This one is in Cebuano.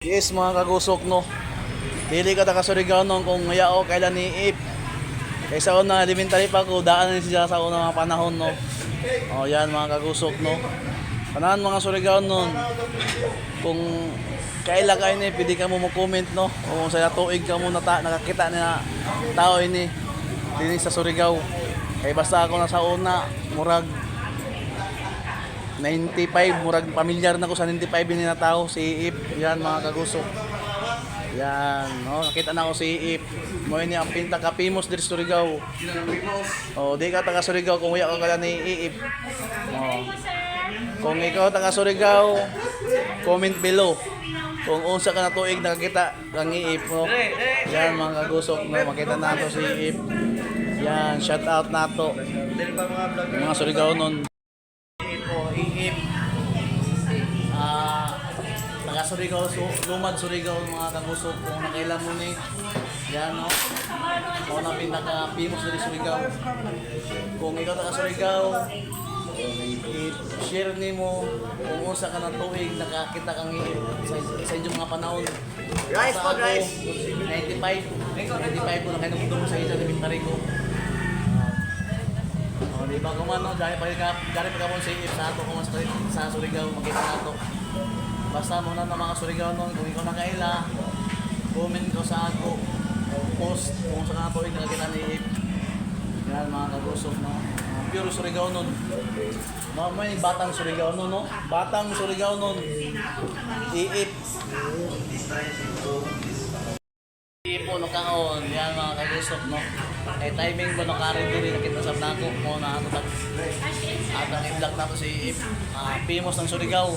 Yes, mga kagusok, no. Dili ka taga Surigao nun kung yao kailan ni Ip. Kaysa una elementary pa ko, daan na siya sa una mga panahon, no. Oh, yan, mga kagusok, no. Panahan mga Surigao nun. Kung kaila kayo ni, pwede ka mo mo-comment, no. O sa tuig ka mo nata, nakakita na tao ini dinhi sa Surigao. Kay basta ako nasa una, murag 95, murag pamilyar na ko sa 95 ini na tao si Ip. Yan, mga kagusok. Yan, no, nakita na ako si Ip. Mo ini ang pinta ka famous diri sa Surigao. Oh, di ka taga Surigao kung uya ka kala ni Iip. Oh. Kung ikaw taga Surigao, comment below. Kung unsa ka na tuig nakakita kang Iip, no. Yan, mga kagusok, no, makita nato si Iip. Yan, shout out nato. Mga Surigao nun. Iip o Iip. Ah, taga Surigao, Lumad Surigao, mga kagusok, kung nakailan mo ni. Yan, no. Ako na pinaka famous diri Surigao. Kung ikaw taga Surigao, i-share nimo kung unsa ka na tuig nakakita kang iip sa inyong mga panahon. Rice Sa po, ako, rice. 95. 95 ko na kayo sa isa elementary ko. Oh, di ba kung ano, dahil pa ka sa iip sa ato kung sa Surigao makita nato. Basta mo na ng mga Surigao noon, kung ikaw nakaila, comment ko sa ako, post kung sa ka tuig nakakita ni Ip. Yan, mga kagusok, no. Pure Surigao nun. Mga may batang Surigao nun, no? Batang Surigao nun. Iip. Iip po no kaon. Yan, mga kagusok, no. Eh timing ba no kare diri nakita sa nako mo na ano tag atang i-vlog nato si Iip. Ah, famous ng Surigao.